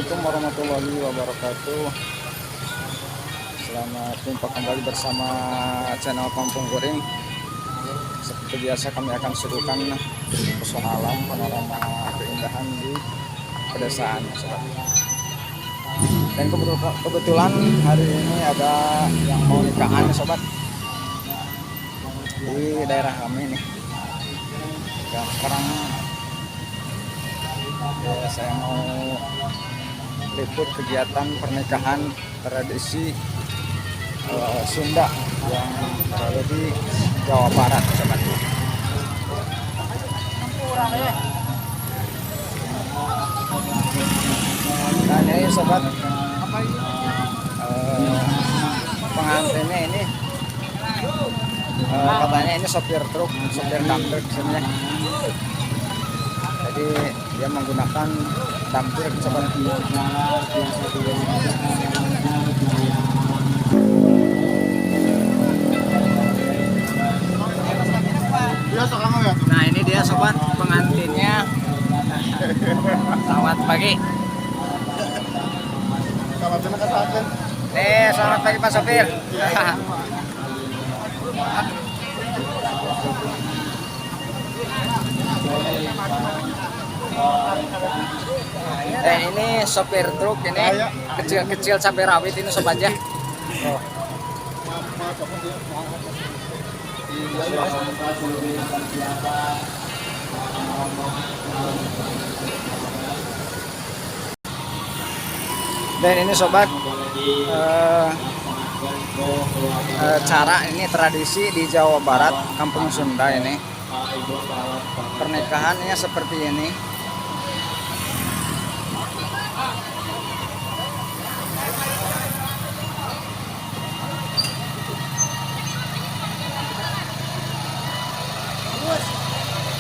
Assalamualaikum warahmatullahi wabarakatuh. Selamat jumpa kembali bersama channel Kampung Kuring. Seperti biasa, kami akan suguhkan pesona alam, panorama keindahan di pedesaan, sobat. Dan kebetulan hari ini ada yang mau nikahan, sobat, di daerah kami nih. Dan sekarang ya, saya mau liput kegiatan pernikahan tradisi Sunda yang berada di Jawa Barat, sobat. Nah, ini sobat, pengantinnya ini katanya ini sopir truk, sopir dump truck sini. Jadi dia menggunakan dump truck, sobat. Biasa kamu ya? Nah, ini dia, sobat, pengantinnya. Selamat pagi. Kalau cuma katakan. Selamat pagi, Pak Sopir. Ini sopir truk ini kecil-kecil cabai rawit ini, sobat, ya. Oh. Maaf, maaf, apa dia? Maaf. Iya. Dan ini, sobat, cara ini tradisi di Jawa Barat, Kampung Sunda ini. Pernikahannya seperti ini.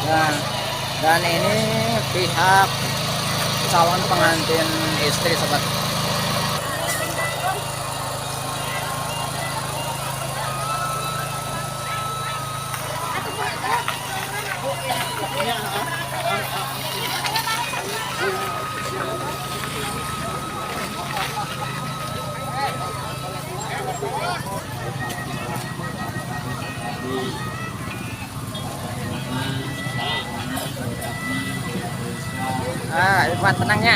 Nah, dan ini pihak calon pengantin istri, sobat. Ah, Irfan, tenangnya.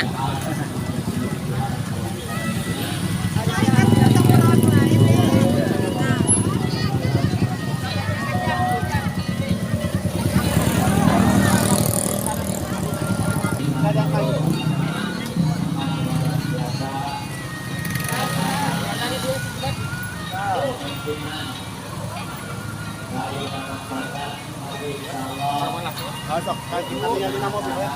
Masuk, kita tinggal di mobil ya.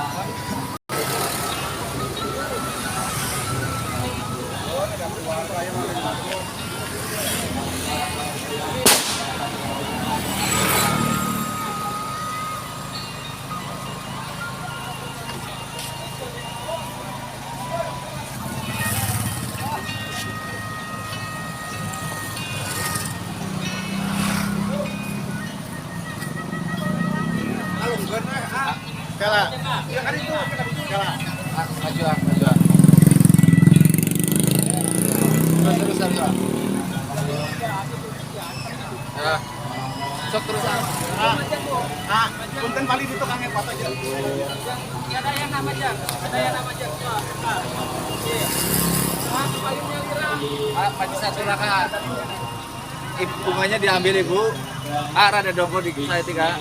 Kala. Ya kan itu. Kala. Maju ah, maju ah. Terus, terus, terus, ah. Ya. Sok terus ah. Ah, ah, punten, paling itu kang foto aja. Ada yang nama aja, ada yang nama aja. Ah, maju satu langkah. Ibu, bunganya diambil, Ibu. Ah, rada dongko di saya tiga.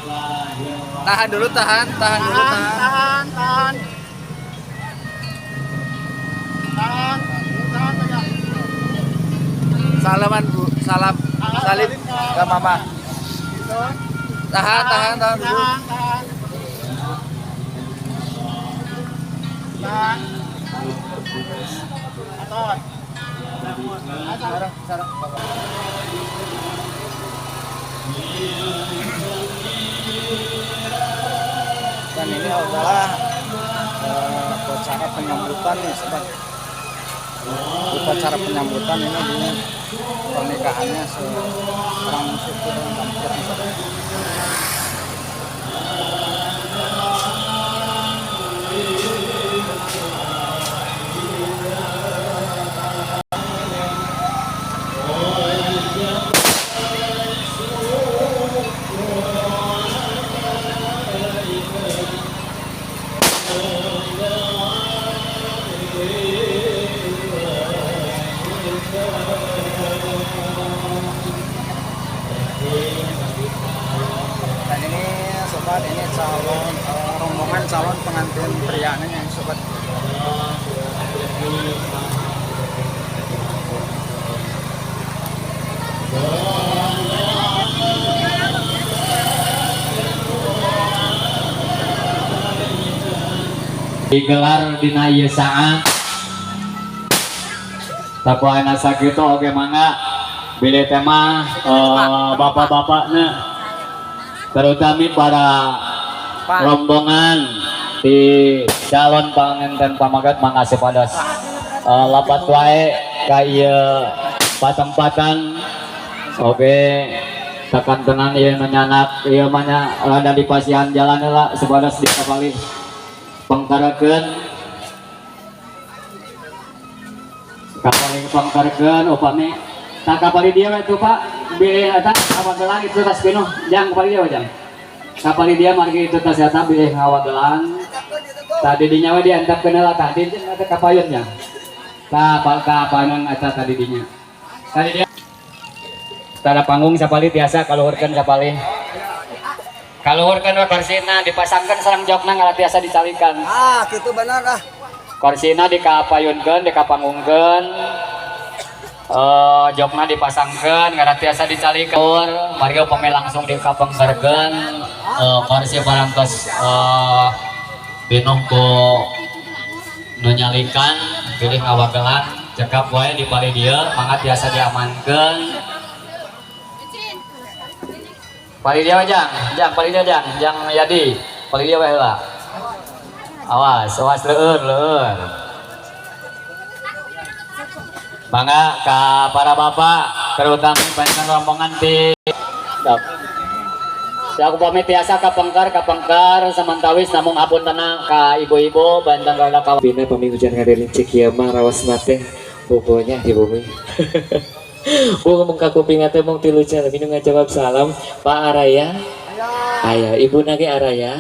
Tahan dulu, tahan, tahan dulu, Tahan, tahan. tahan, tahan. Tahan, tahan saja. Salaman, Bu, salam, Ah, salim salim ke mama. Gitu. Tahan, tahan, tahan dulu. Tahan, tahan. Tahan. Atos. Sarang, sarang, Bapak. Dan ini adalah upacara penyambutan nih, sobat. Upacara penyambutan ini di pernikahannya seorang suku dengan kampret nih, sobat. Dan ini sobat, ini calon rombongan calon pengantin prianya nih sobat. Digelar dina ieu saat takuana sakitu. Oge mangga bilih tema bapak-bapaknya, terutama para rombongan di calon panganten pamagat, mangga supados lapat wae ka ieu patempatan. Oke, tekan tenan ieu nu nyanak ieu mah nya, rada di pasihan jalan heula supados di kapalih pengkarakeun, kapalih pengkarakeun. Upami tak kapalih dia we tuh, Pak, bilih eta ngawagelan itu tas pinuh jang, kapalih dia we jang, kapalih dia margi itu tas eta bilih ngawagelan tadi dinya we diantepkeun heula. Tadi eta kapayun nya, tah kapayun eta tadi dinya tadi dia tanda panggung sapali tiasa kaluhurkeun, sapali kaluhurkeun we korsina, dipasangkeun sareng jokna ngalah tiasa dicalikan. Ah, gitu benar ah. Korsina dikapayunkeun, dikapanggungkeun, jokna dipasangkeun ngalah tiasa dicalikan. Mari upami langsung dikapengkerkeun korsi parantos pinuh ku nu nyalikan bilih ngawagelan. Cekap wae di palih dieu, mangga tiasa diamankeun. Palih dieu jang, jang palih dieu jang, jang Yadi, palih dieu wae heula. Awas, awas leur leur. Mangga ka para bapak, terutama panjenengan rombongan di. Ya, aku pamit tiasa kapengkar kapengkar samantawis, namung hapuntenna ka ibu-ibu banten rada ka Bina pami hujan ngarincik ieu mah rawas teh bobonya di bumi. Bu, ngomong ka kuping teh mung 3 jalmi nu ngajawab salam. Pak Araya? Aya, Ibu nage Araya?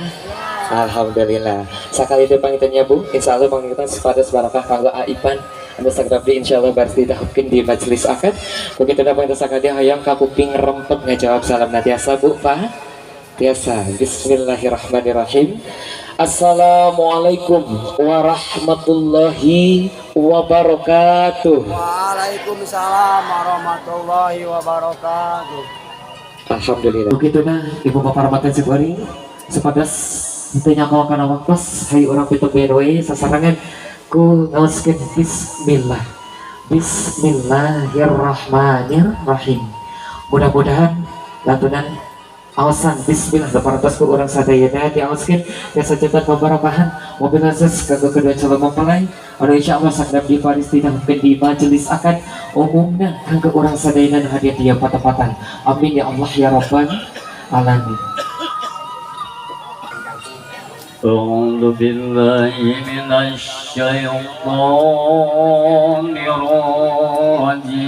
Alhamdulillah. Sakali teh pangintennya Bu, insyaallah panginten supados barakah kanggo Aipan anu sagrabdi, insyaallah baris didahupkeun di majelis akad. Begitu da panginten sakali hayang ka kuping rempet ngajawab salam tiasa Bu, Pak? Tiasa. Bismillahirrahmanirrahim. Assalamualaikum warahmatullahi wabarakatuh. Waalaikumsalam warahmatullahi wabarakatuh. Alhamdulillah. Begitu nah, Ibu Bapak Ramadan Sekuari, supados teu nyaho kana waktos, hayu urang pitukeun we sasarengan ku ngaoskeun bismillah. Bismillahirrahmanirrahim. Mudah-mudahan lantunan awasan bismillah leparantos ku urang sadayana diaoskeun tiasa janten pabarokahan mobil khusus kanggo kedua calon mempelai anu insyaallah sakdap di Paris didahupkeun di majelis akad, umumna kanggo urang sadayana nu hadir di patempatan. Amin ya Allah ya rabbal alamin. أعوذ بالله من الشيطان الرجيم.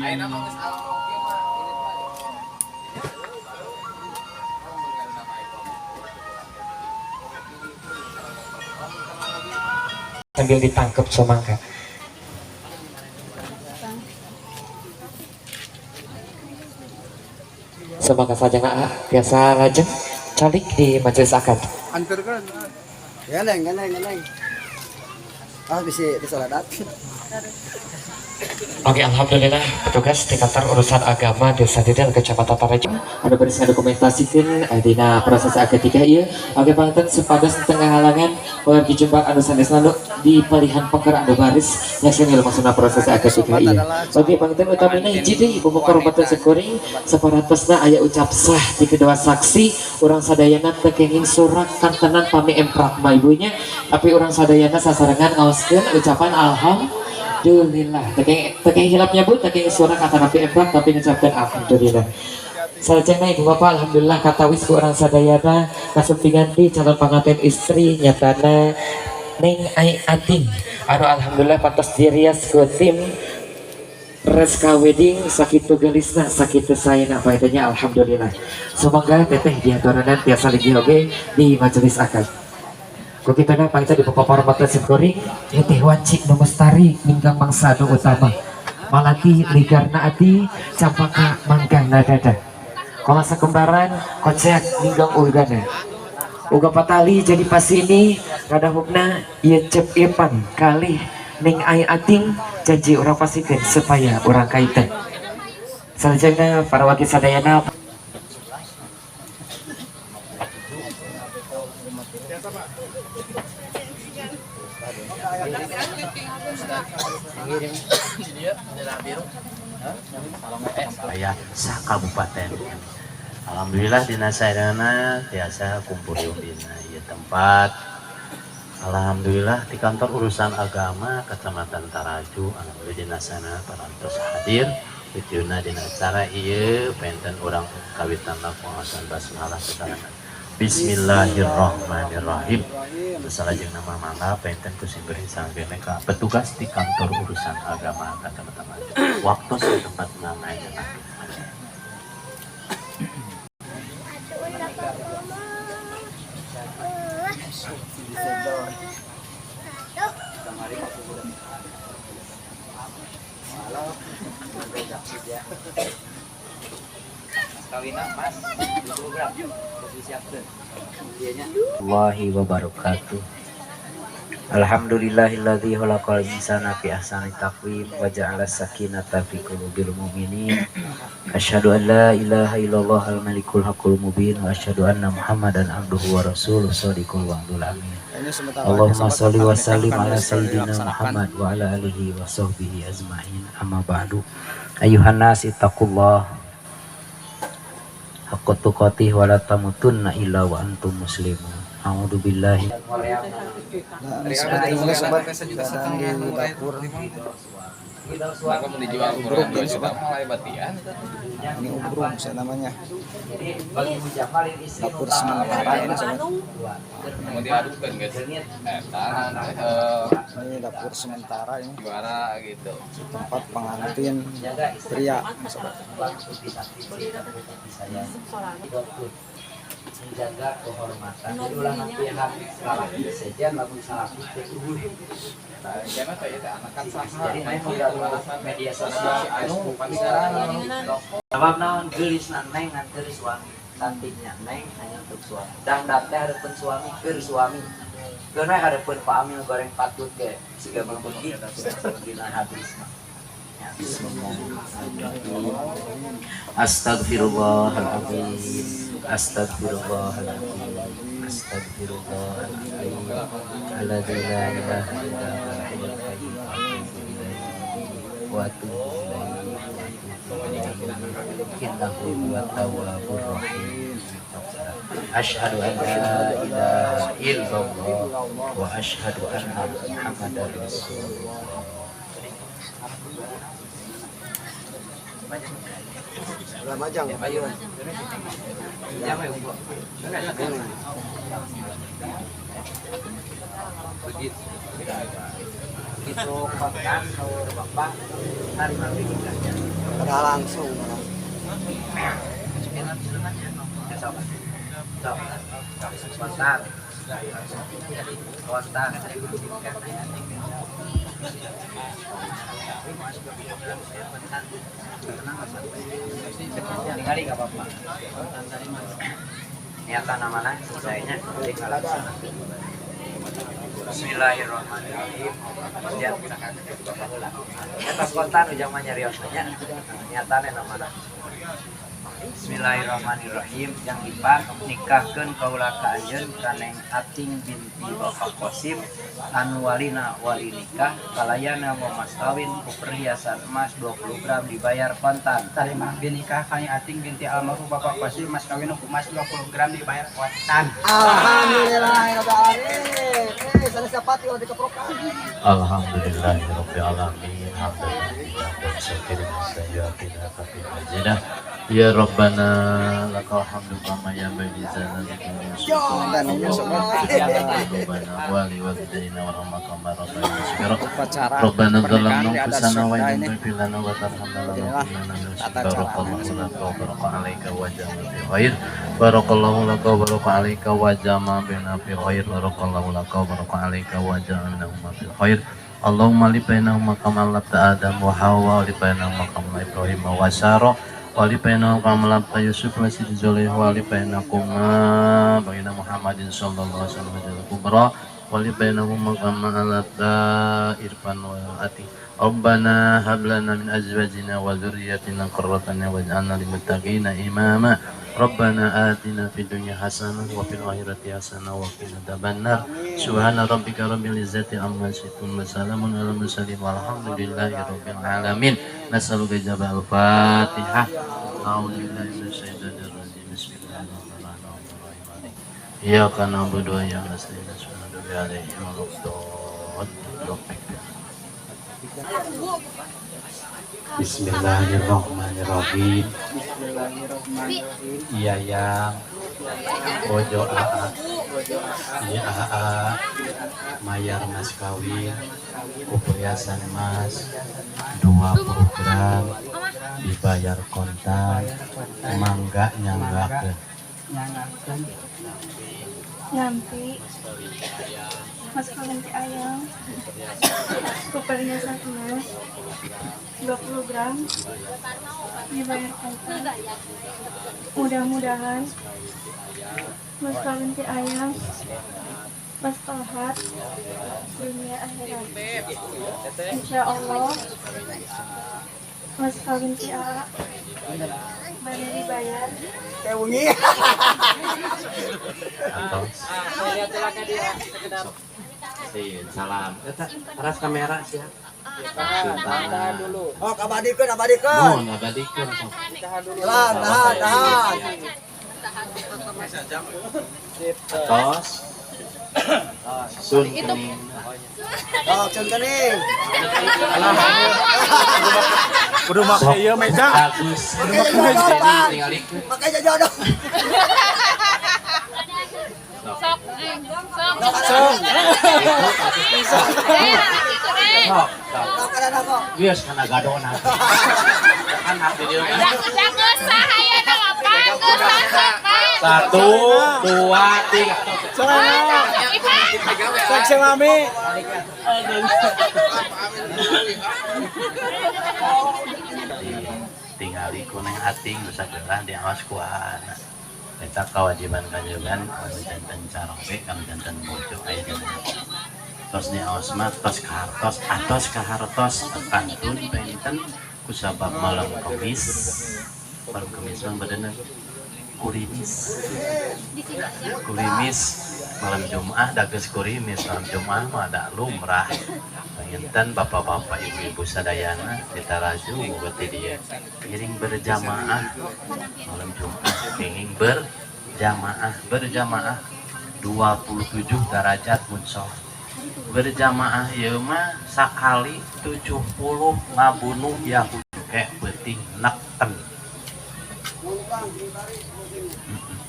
Ayeuna mah geus alam oge mah ini mah. Sambil ditangkap semangka. Semoga saja nggak biasa lajeng calik di majelis akad. Antarkan. Gandeng, gandeng, gandeng. Ah, bisa disaladat. Oke, alhamdulillah petugas di kantor urusan agama Desa Didel Kecamatan Taraju anu baris ngadokumentasikan dina proses akad tiga ieu. Oke, panginten supados tengah halangan wargi Jombang anu sanesna nu di palihan peker anu baris nyaksieun maksudna proses akad tiga ieu. Oke, panginten utamina hiji deui, Ibu Bapak Ramadan Sekuring, saparantosna aya ucap sah di kedua saksi, urang sadayana teu kenging surak kantenan pami emprak mah ibunya, tapi urang sadayana sasarengan ngaoskeun ucapan alhamdulillah. Tekeng hilapnya Bu, tekeng suara kata nabi emprak tapi ngucapkan alhamdulillah. Salajengna Ibu Bapak, alhamdulillah katawis ku urang sadayana kasumpingan di calon panganten istri nyatana Neng Ai Ating anu alhamdulillah pantas dirias ku tim Reska Wedding, sakitu gelisna sakitu saena faedahnya, alhamdulillah. Semoga teteh diaturanan tiasa lagi oge di majelis akad. Ku kituna pangita di papapar mata simkuring teh wanci nu mestari ninggang mangsa nu utama. Malati ligarna ati, campaka manggahna dada. Kolasa kembaran koceak ninggang urgana. Uga patali jadi pasini ngadahupna ieu Cep Ipan kalih ning ai ating janji urang pasikeun supaya urang kaitan. Salajengna para wakil sadayana. Aya sa kabupaten. Alhamdulillah dina sadayana tiasa kumpul dina ieu tempat. Alhamdulillah di kantor urusan agama Kecamatan Taraju, alhamdulillah dina sana parantos hadir wituna dina acara ieu penten urang kawitan pengawasan basmalah sesarengan. Bismillahirrahmanirrahim. Salajengna mah mangga penten ku simkuring sampeyan ka petugas di kantor urusan agama Kecamatan Taraju. Waktu tempat namanya. Allahi wabarakatuh. Alhamdulillahilladzi khalaqal insana fi ahsani taqwim wa ja'ala sakinata fi qulubil mu'minin. Asyhadu an la ilaha illallah al-malikul haqqul mubin wa asyhadu anna Muhammadan abduhu wa rasuluhu shadiqul wa'dul amin. Allahumma sholli wa sallim ala sayyidina Muhammad wa ala alihi wa sahbihi ajmain. Amma ba'du. Ayuhan nas ittaqullah haqqa tuqatih wa la tamutunna illa wa antum muslimun. A'udzu billahi. Dan seperti ini sobat, keadaan di dapur ubruk ini sobat. Ini ubruk saya namanya. Dapur sementara ini sobat. Ini dapur sementara ini. Tempat pengantin pria sobat. Menjaga kehormatan. Jadi ulah nanti habis salaki sejen lamun salaki teh eueuh. Jadi aya media sosial Facebook sebab naon geulisna neng ngan keur suami, cantiknya neng hanya untuk suami. Dangdan teh hareupeun suami keur suami. Keuna hareupeun Pak Amil goreng patut ge siga berbegi dina hadis mah. Astagfirullahaladzim, astagfirullahaladzim, astagfirullahaladzim, alladzi la ilaha illa huwal hayyul qayyum wa atubu ilaihi wa atubu ilaihi innahu huwat tawwabur rahim. Asyhadu an la ilaha illallah wa asyhadu anna Muhammadar rasulullah. Begitu. Begitu kontan saur bapak hari mati nikahnya. Udah langsung. Kontan. Kontan. Tinggal nggak apa-apa. Niatan mana selesainya tinggal laksanakan. Bismillahirrahmanirrahim. Ya, atas kontan ujang mah nyariosnya. Niatane mana? Bismillahirrahmanirrahim. Yang ipar nikahkeun kaula ka anjeun ka Neng Ating binti Bapak Kosim anu walina wali nikah kalayana wa mas kawin ku perhiasan emas 20 gram dibayar kontan. Tarima binikah ka Neng Ating binti almarhum Bapak Kosim mas kawin ku emas 20 gram dibayar kontan. Alhamdulillahirabbil alamin. Sanes sapati ulah dikeprokan. Alhamdulillahirabbil alamin. Hamdan sayyatina fil majidah. Ya Rabbana lakal hamdu kama yanbaghi li jalali Dan ini sobat, Rabbana wa li walidayna warhamna kama rabbayana shighara. upacara Rabbana pernikahan zalamna di adat anfusana wa Sunda in lam ini. taghfir lana wa tarhamna Beginilah lanakunanna minal tata khasirin. caranya Barakallahu sobat. laka wa baraka alaika wa jama'a fi khair. Barakallahu laka wa baraka alaika wa jama'a bina fi khair. Barakallahu laka wa baraka alaika wa jama'a bainahuma fi khair. Allahumma li bainahuma kama labta Adam wa Hawa, li bainahuma kama Ibrahim wa Sarah, wa li bainahuma kama labta Yusuf wa Siti Zulaikha, wa li bainakuma baina Muhammadin sallallahu alaihi wasallam kubra, wa li bainahuma kama labta Irfan wa Ati. Rabbana hab lana min azwajina wa dzurriyyatina qurrata a'yun waj'alna lil muttaqina imama. Rabbana atina fid dunya hasanah wa fil akhirati hasanah wa qina adzabannar. Subhana rabbika rabbil izzati amma yasifun wa salamun alal mursalin walhamdulillahi rabbil alamin. Nas'aluka ijabah al-Fatihah. A'udzu billahi minasyaitonir rajim. Bismillahirrahmanirrahim. Iyyaka na'budu wa iyyaka nasta'in. Ihdinas Bismillahirrahmanirrahim. Iya yang bojo aa, iya aa, mayar mas kawin, ku perhiasan emas 20 gram dibayar kontan, mangga nyanggakeun. Nanti mas kawin ti ayang ku perhiasan emas 20 gram dibayar kontan. Mudah-mudahan mas kawin ti ayang maslahat dunia akhirat. Insya Allah mas kawin ti A baru dibayar. Kayak wengi. Salam. Eta ras kamera sih. Tahan dulu. Oh, abadikeun, abadikeun. Mun abadikeun. Tahan, tahan, tahan. Tos. Sun kening. Oh, sun kening. Kudu make ieu meja. Bagus. Kudu make jodoh, Pak. Make jodoh. Sok, sok. Sok. Sok. Geus kana gadona. Kan video. 1, 2, 3. Saksi mami. Tingali ku neng ating bisa gelah diawas ku anak. Eta kewajiban kanjugan kami janten carobe kami janten bojo aya dina. Tos diawas mah tos kahartos atos kahartos kantun benten kusabab malam kemis. Malam kemis mah badanna kurimis. Kurimis malam Jumat dages kurimis malam Jumat mah ada lumrah. Panginten bapak-bapak ibu-ibu sadayana ditaraju berarti dia ngiring berjamaah malam Jumat kenging berjamaah berjamaah 27 derajat mun sholat berjamaah ieu mah sakali 70 ngabunuh Yahudi kayak peuting neken.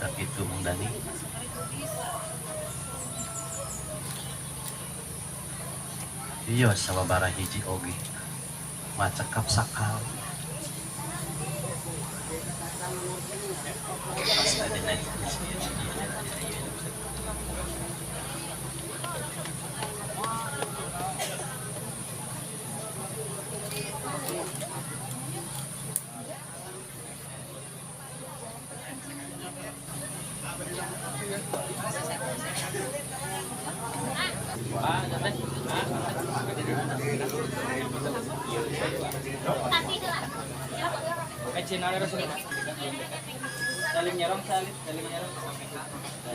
Tapi itu Bung Dani. Iya sababaraha hiji oge macekap sakali. Pas tadi naik.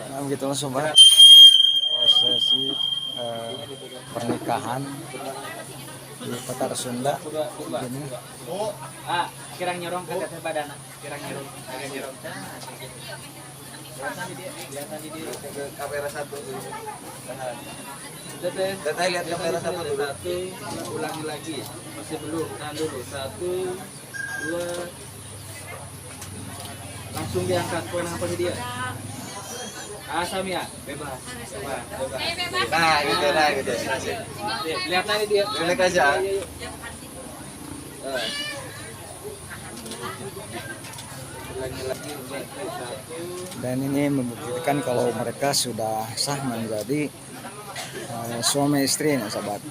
Nah, begitu langsung Pak. Prosesi pernikahan di Petar Sunda ini. Ah, kirang nyorong ke teteh badana. Kirang nyorong, kirang nyorong. Kelihatan di dia. Ke kamera satu dulu. Teteh, Teteh lihat kamera satu dulu. Satu, ulangi lagi. Masih belum. Tahan dulu. 1, 2. Langsung diangkat kewenangan panitia. Ah, Samia, bebas, bebas, bebas. Nah, gitu, nah, gitu. Lihat aja dia. Lihat aja. Dan ini membuktikan kalau mereka sudah sah menjadi suami istri, nih, sobat.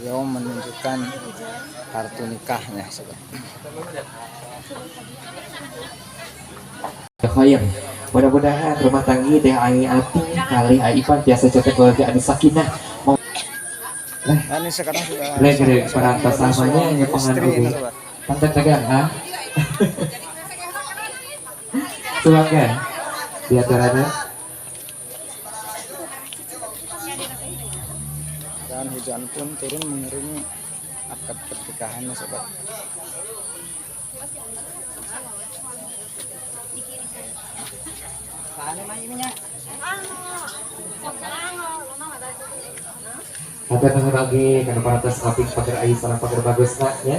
Beliau menunjukkan kartu nikahnya, sobat. Khair. Mudah-mudahan rumah tangga teh Ai Ating kalih A Ipan tiasa janten keluarga anu sakinah. Nah, ini sekarang sudah Lagi perantas samanya nyepengan oge. Panten tegang, ha? Semoga di antaranya. Dan hujan pun turun mengiringi akad pernikahannya, sobat. Hatur nuhun oge kana parantos ngaping pager ayu sareng pager bagusna ya.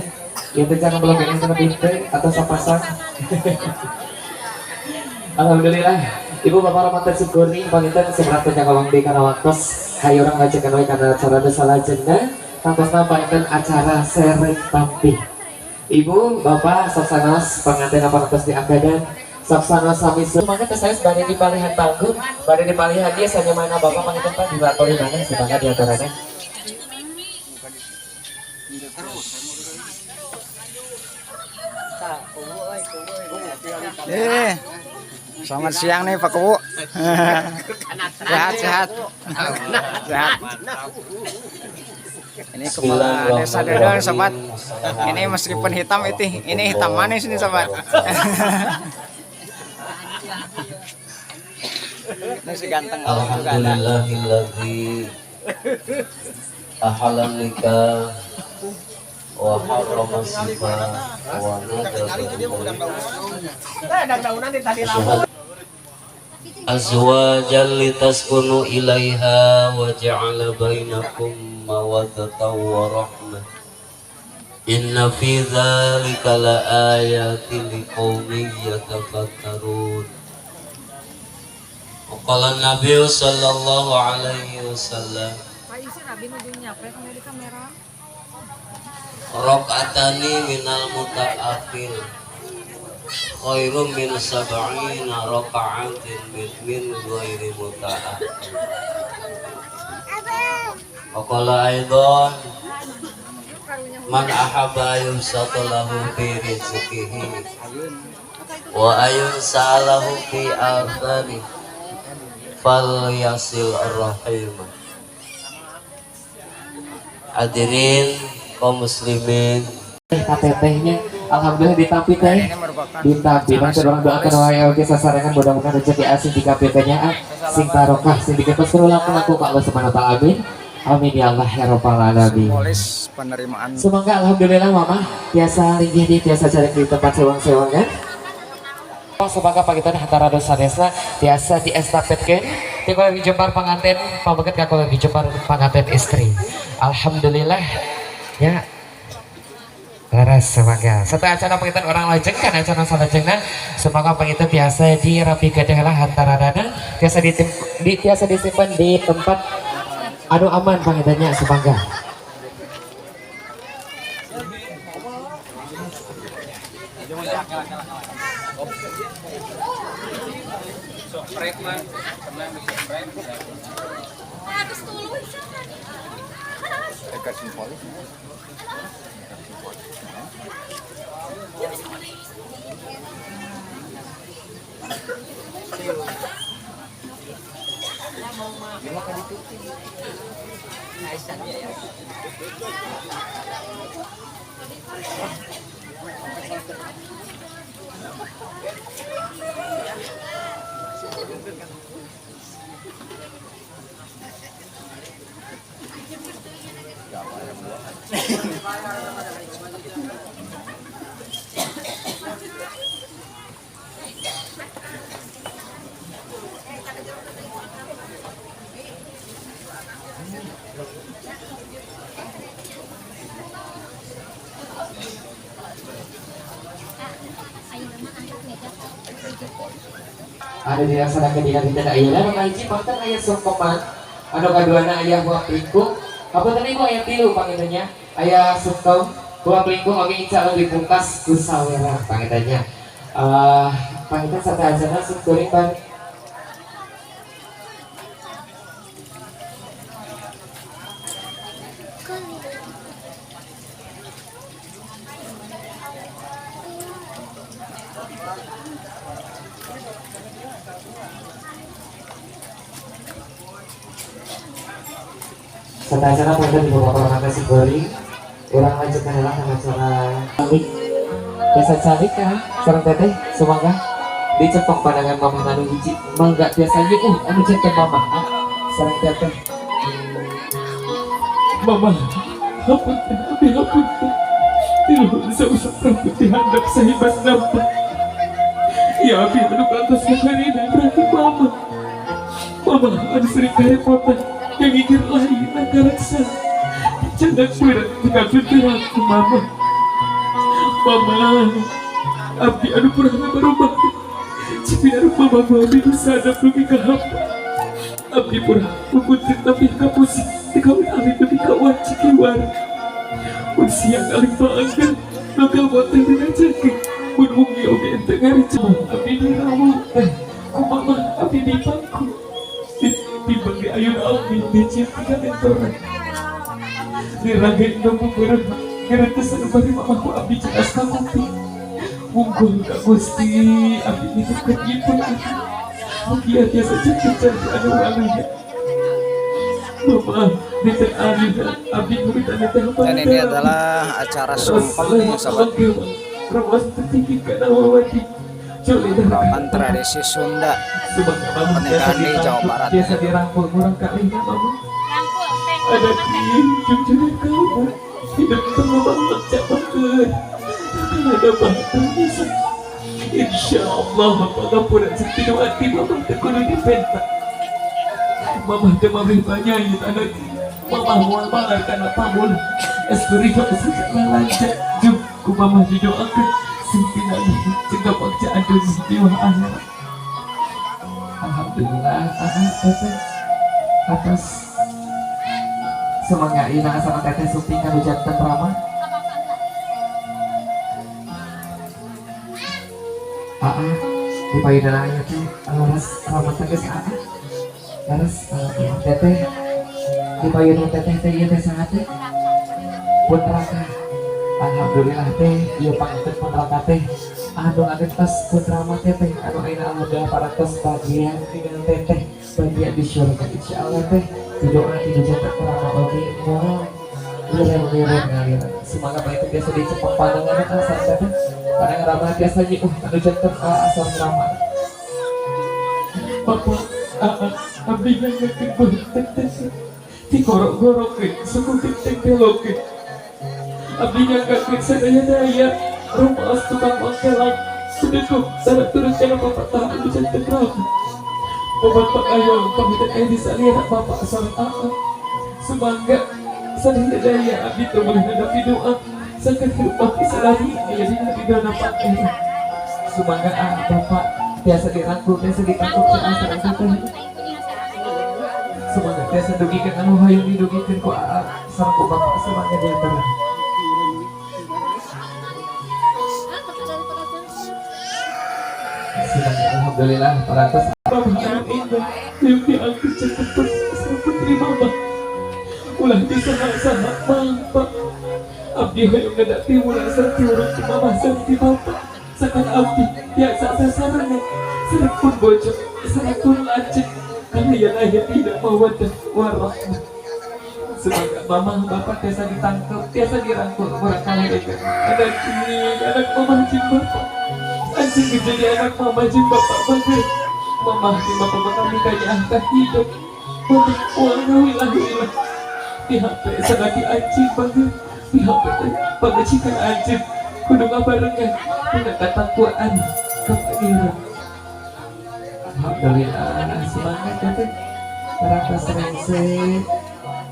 Ieu teh jangan belum ini sama pinter atau sapasang. Alhamdulillah, Ibu Bapak rahmat syukuri panginten seberapa nyakolong di kana waktos hayu urang ngajekan we kana acara nu salajengna tangtosna panginten acara sereng tampih. Ibu, Bapak saksanos panganten parantos diangkadan saksana sami semangat teh saya bade di palihan panggung, bade di palihan dia saja mana Bapak panginten Pak di palih mana semangat di antaranya. Selamat siang nih Pak Kuwu. Sehat, sehat. Sehat. Ini kepala desa Dedel, sobat. Ini meskipun hitam itu, ini hitam manis nih, sobat. Ini si ganteng juga ada. Alhamdulillahilladzi ahalan nikah wa harrama sifa wa nadaba azwajan litaskunu ilaiha wa ja'ala bainakum mawaddatan wa rahmah inna fi dzalika laayatin liqaumin yatafakkarun. Qala Nabi sallallahu alaihi wasallam rakaatani minal mutaakhir khairum min sab'ina raka'atin min ghairi mutaakhir. Wa qala aidan man ahabba yusata lahu fi rizqihi wa ayunsalahu fi atharihi fal yasil ar-rahim. Hadirin kaum muslimin, KTP-nya alhamdulillah ditampi teh, ditampi bang orang doakan wae oge sasarengan mudah-mudahan rezeki asing di KTP-nya sing barokah sing diketos laku Pak Allah Subhanahu wa taala, amin. Amin ya Allah ya rabbal alamin. Simbolis penerimaan. Semoga alhamdulillah mama biasa linggih di biasa cari di tempat sewang-sewangan. Semoga pagitan hatara dosa desa biasa diestafetkeun ti kolegi Jembar panganten pameuket ka kolegi Jembar panganten istri. Alhamdulillah ya. Laras semoga satu acara pengitan orang lajeng kan acara salajengna semoga pengitan biasa dirapikeun heula hantaranana biasa biasa disimpan di tempat anu aman pengitannya semoga. Anu dilaksanakeun dina dinten ayeuna, nu kahiji panginten aya sungkeman, anu kaduana aya huap lingkung. Hapunten Ibu, aya tilu panginten nya. Aya sungkem, huap lingkung oge insyaallah dipungkas ku sawerang panginten nya. Panginten sateuacanna simkuring bade sateuacanna panginten di beberapa nasi goreng urang lanjutkan heula kana acara. Biasa calik ya sareng teteh. Semoga dicepok pandangan mamah anu hiji, mangga biasa anu janten mamah sareng teteh. Mama, hapunten, abi hapunten. Tiluhun sausap rambut di handap sahibas nampak. Ya abi anu kantos kakarina berarti mama. Mama anu sering karepotan yang ingin lain nangkaraksa. Candak berat mengambil aku mama. Mama, abdi anu purana barobah. Cipi anu mama abdi nu sadap dugi ka hamba. Abdi purah pupuntit tapi kapusing dikawin alit dugi ka wanci keluar. Mun siang alit paangkeun bakal boten dina cangking. Mun wengi oge ente ngarica. Abdi dirawu teh ku mama abdi dipangku. Timbang di ayun abdi dicipti ka mentoran. Diragain kamu bareng ngeretes anu bari mamaku abdi jelas ka kopi. Wungkul ka Gusti abdi nitipkeun ipun abdi. Mugia biasa janten anu waluya. Mama niten alina abdi murid teh. Dan ini adalah acara sungkem nih sobat. Merupakan tradisi Sunda pernikahan di Jawa Barat. Biasa dirangkul kurang kali mama. Ada di junjungan kamu hidup mama banget. Ada bahkan bisa. Insya Allah pangampura jeung hati mama teu kudu dipenta. Mama teu mamih banyait anak. Mama moal balar kana pamul. Es beriba segala lancar jeung ku mama didoakeun sing pinanggih jeung kabagjaan dunia di akhirat. Alhamdulillah, teteh atas semangat ina sama teteh sumping kanu janten ramah. Aa di payudara aya teh laras rahmat teh geus aa. Laras teteh di payudara teteh teh ieu teh saha teh? Pun Raka. Alhamdulillah teh ieu panginten pun Raka teh anu agentos pun ramah teteh anu ayeuna alhamdulillah parantos bagian dengan teteh bagian di surga insyaallah teh. Didoa di janten ramah oge moal liren-liren ngalir. Semangat baik biasa dicepok pandangan kan sareng teteh. Pandangan ramah biasa anu janten asal ramah. Bapak, abdi ngangekeun beuheung teteh. Digorok-gorokeun suku ditekelokeun. Abdi nyanggakeun sadaya-daya rumaos tukang mangkelang. Sedekuk sareng turun kana papatah anu janten ramah. Bapak ayam pamitan aya di salira bapak sareng aa. Sumangga sadaya-daya abdi teu meulih nadapi doa. Sakeun hirup baki salami aya dina ridona Pangeran. Sumangga bapak biasa dirangkul biasa ditangkup teh sareng teteh. Sumangga biasa dugikeun anu hoyong didugikeun ku aa sareng ku bapak sumangga diantara. Sumangga alhamdulillah parantos. Mama anu indah yang diangkat cepet sareng putri mama. Ulah disaha-saha mama. Abdi hoyong ngadapi ulah sareng tiurung ti mama sareng ti bapak. Sakan abdi biasa sasarengan sareng pun bojong sareng pun lanceuk karena yang lahir tidak mawaddah warahmah. Semoga mama bapak tiasa ditangkap tiasa dirangkul murah kali itu anak cing anak mama cing bapak anjing jadi anak mama cing bapak bagus mama cing bapak bakal nikahnya angkat hidup mama uang wilah wilah di HP sanaki anjing bagus di HP pagacikan anjing kudu ngabarengan punya katakuan kepangeran. Alhamdulillah semangat ya teh rasa serengse.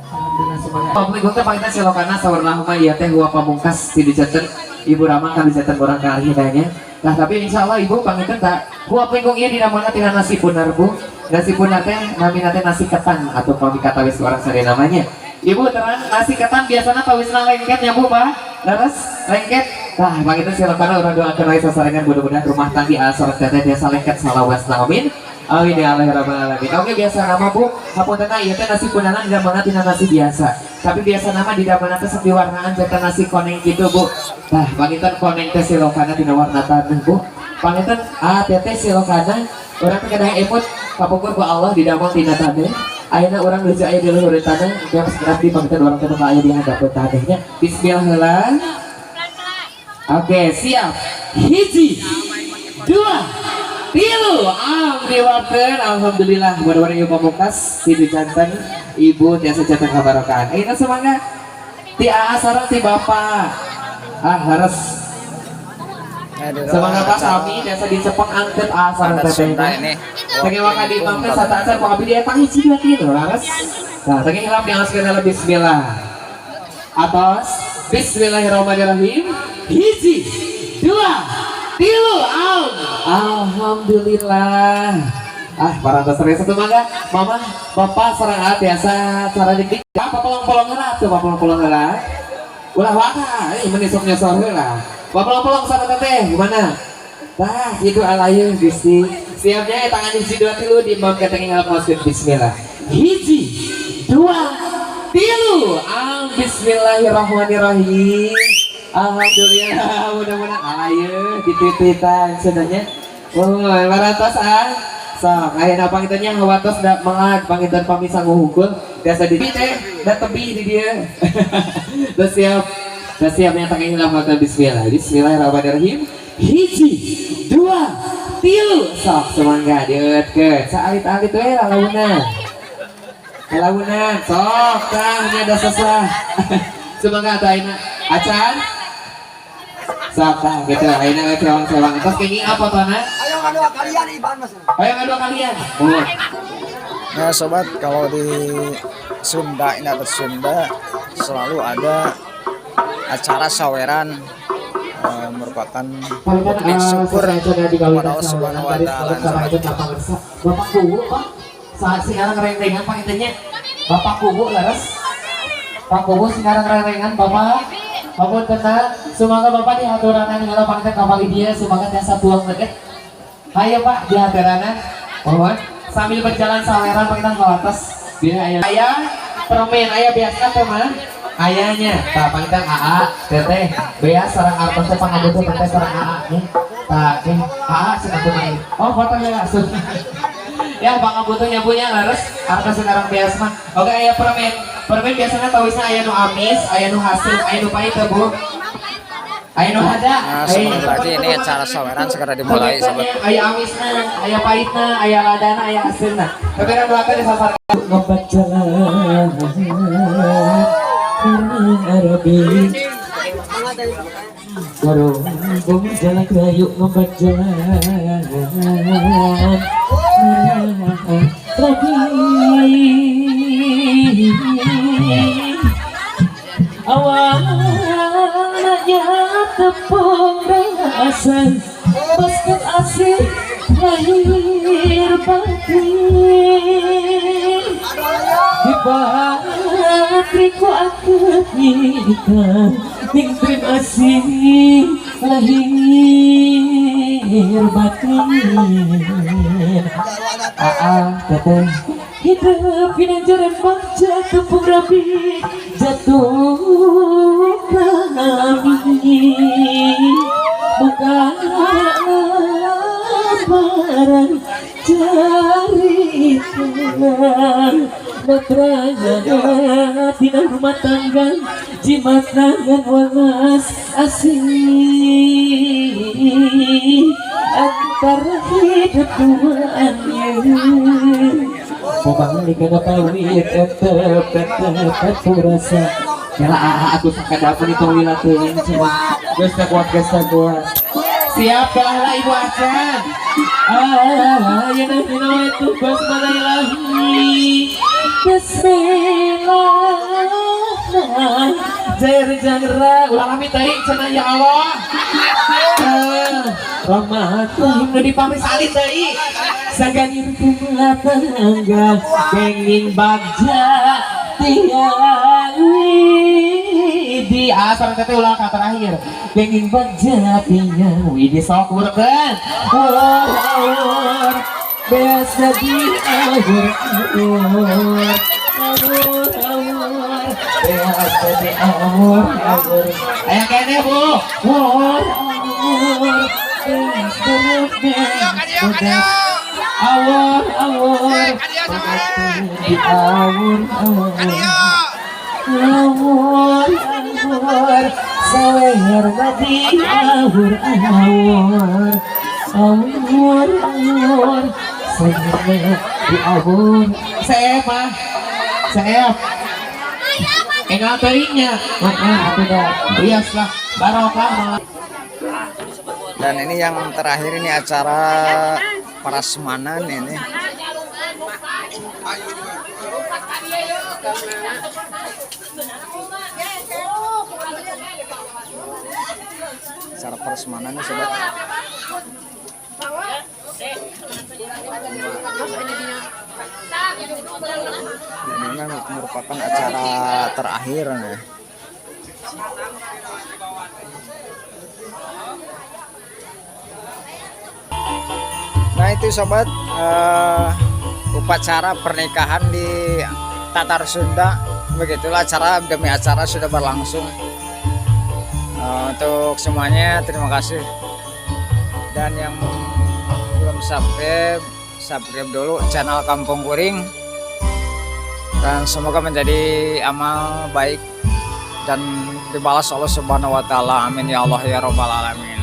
Alhamdulillah semangat. Pamli teh panginten selokana saurna mah ieu teh huwa pamungkas ti dicaten Ibu Rama kan dicaten urang ka akhirnya. Nah, tapi insya Allah ibu panginten tak huap lingkung ieu dina tina nasi punar, Bu. Nasi punar teh namina teh nasi ketan atau kalau dikatawis orang sadaya namanya. Ibu terang nasi ketan biasanya tawisna lengket ya, Bu, Pak. Leres lengket. Nah, panginten silakan urang doakeun wae sasarengan, mudah-mudahan rumah tangga sareng teteh biasa lengket salawasna, amin. Amin ya Allah ya rabbal alamin. Oke, biasa nama Bu, hapunten ieu teh nasi punana didamel tina nasi biasa. Tapi biasa nama didamel teh sok diwarnaan janten nasi koneng gitu, Bu. Nah, panginten koneng teh silokana tina warna taneuh, Bu. Panginten ah teteh silokana urang teh kedah emut kapungkur ku Allah didamel tina taneuh. Ayeuna urang nuju aya di luhur taneuh, tiap abdi panginten urang teh bakal aya di handapeun taneuhnya. Bismillah heula. Oke, siap. Hiji, dua, tilu. Alhamdulillah, alhamdulillah. Mudah-mudahan ibu pamungkas sidu janten ibu tiasa janten kabarokahan. Ayeuna semangat. Ti aa sareng ti bapak. Ah, harus. Semangat Pak, sami tiasa dicepeng angket aa sareng Adat teteh. Sunda ini. Tengah waka di imam teh sata acan ku abdi dia tang hiji dua tilu, laras. Nah, tengah hilap diaoskeun heula bismillah. Atos bismillahirrahmanirrahim. Hiji, dua, tilu. Alhamdulillah. Ah, parantos satu mangga. Mama, bapak sareng aa tiasa cara dik apa pelong-pelong heula tuh, pelong-pelong heula. Ulah waka, eh meni sok nyosor heula. Pelong-pelong sama teteh gimana? Tah, gitu alayu Gusti. Siapnya tangan hiji dua tilu di imam ketengin ngalap ngoskeun bismillah. Hiji, dua, tilu. Ah, bismillahirrahmanirrahim. Alhamdulillah, mudah-mudahan alayu dititwitan sebenarnya. Oh, parantos ah. Sok, ayeuna pangintennya hawatos da melag panginten pami sangu hungkul biasa di teh da tebi di dieu. Terus siap. Terus siap yang tangan hilang makan bismillah. Bismillahirrahmanirrahim. Hiji, dua, tilu. Sok semangga dieutkeun. Saalit-alit we lalaunan. Lalaunan, sok tah nya da sesah. Semangga atuh ayeuna. Acan. Sok tah gitu ayeuna we sewang-sewang. Terus kenging apa tona? Ayo ngadua kalian Iban Mas. Ayo ngadua kalian. Oh. Nah sobat, kalau di Sunda, ini adat Sunda selalu ada acara saweran, merupakan bukti syukur kepada Allah Subhanahu wa Ta'ala. Bapak Kuwu, Pak. Saat sekarang reng-rengan Pak intinya. Bapak Kuwu leres. Pak Kuwu sekarang reng-rengan Bapak. Bapak tenang, semoga Bapak dihaturanan heula panginten kapali dia, semoga tiasa tuang deket. Hayo Pak dihaturanan. Mohon sambil berjalan saweran panginten ka atas. Bila aya aya permen aya biasa teman. Ayahnya, tak panginten AA, teteh, bea sareng artos teh pangabutuh teteh sareng AA nih. Tak nih, AA cenah kumaha. Oh, foto ya langsung. Ya, pangabutuhnya punya leres artos sekarang beas mah. Oke, aya permen. Permen biasanya tawisna aya nu amis, aya nu hasil, aya nu pahit teh, Bu. Aya nu hada. Nah, sebentar lagi ini acara saweran segera dimulai, sobat. Aya amisna, aya pahitna, aya ladana, aya hasilna. Tapi kan belakang di sasar ngobat jalan Arabi. Garong jalan kayu ngobat jalan Rabi. Awalnya tepung rasa basket asih lahir batin di patriku akad nikah ning terima asih lahir batin. Aa teteh hidup pinanjaran bangsa tepung rapi jatuh kami bukan barang cerita Natraya tina rumah tangga jimat tangan welas asih antara hidup duanya. Mobangan kana pawit etep tetep rasa ya aku sakadapan itu lila teuing cenah geus teu kuat geus teu kuat. Siap lah Ibu Acan. Ah ya nah itu basmalah ilahi bismillah jair jangra ulah lami teuing cenah ya Allah. Rahmat Rahim. Nu dipamit salit deui saganir rumah tangga, kenging bagja tiang widi. Ah, sareng teteh ulang kata terakhir, kenging bagja tiang widi. Sok urkeun, awur awur biasa di awur awur, awur awur biasa di awur awur. Aya kene, Bu, awur awur awur awur di awur awur awur awur sawer mati awur awur awur awur sawer di awur. Saya mah saya enggak teuingnya. Heeh, atuh dah bias lah, barokah malah. Dan ini yang terakhir, ini acara prasmanan ini. Acara prasmanan ini, sobat. Dan ini merupakan acara terakhir nih. Nah, itu sobat, upacara pernikahan di Tatar Sunda. Begitulah acara demi acara sudah berlangsung. Untuk semuanya terima kasih. Dan yang belum subscribe, subscribe dulu channel Kampung Kuring. Dan semoga menjadi amal baik dan dibalas Allah Subhanahu wa taala. Amin ya Allah ya rabbal alamin.